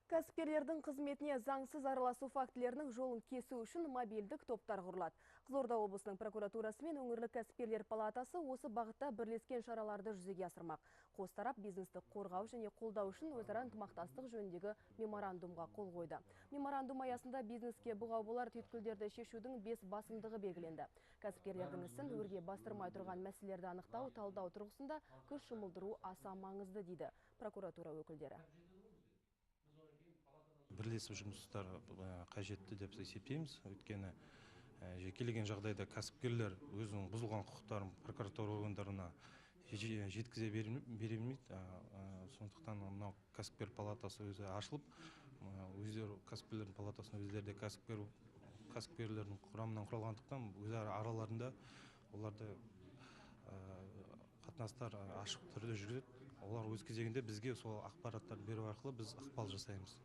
Кәсіпкерлердің қызметіне заңсыз араласу фактілерінің жолын кесу үшін мобильдік топтар құрылады. Қызылорда облысының прокуратурасы мен өңірлік кәсіпкерлер палатасы осы бағытта бірлескен шараларды жүзеге асырмақ. Қос тарап бизнесті қорғау және қолдау үшін өзара ынтымақтастық жөніндегі меморандумға қол қойды. Меморандум аясында бизнеске бұғау болар түйткілдерді шешудің 5 басымдығы белгіленді. Кәсіпкерлердің ісін өрге бастырмай тұрған мәселелерді анықтау, талдау тұрғысында күш жұмылдыру аса маңызды, дейді прокуратура өкілдері. Бірлесіп жұмыстар қажетті деп есептейміз. Өйткені жекелеген жағдайда кәсіпкерлер өзінің бұзылған құқықтарын прокуратура органдарына жеткізе бере бермейді. Сондықтан мынау кәсіпкер палатасы өзі ашылып, өздері кәсіпкерлердің палатасына өздері де кәсіпкерлердің құрамынан құралғандықтан, өзара араларында оларды қатынастар ашық түрде жүреді. Олар өз кезегінде бізге сол ақпараттарды беру арқылы біз ықпал жасаймыз.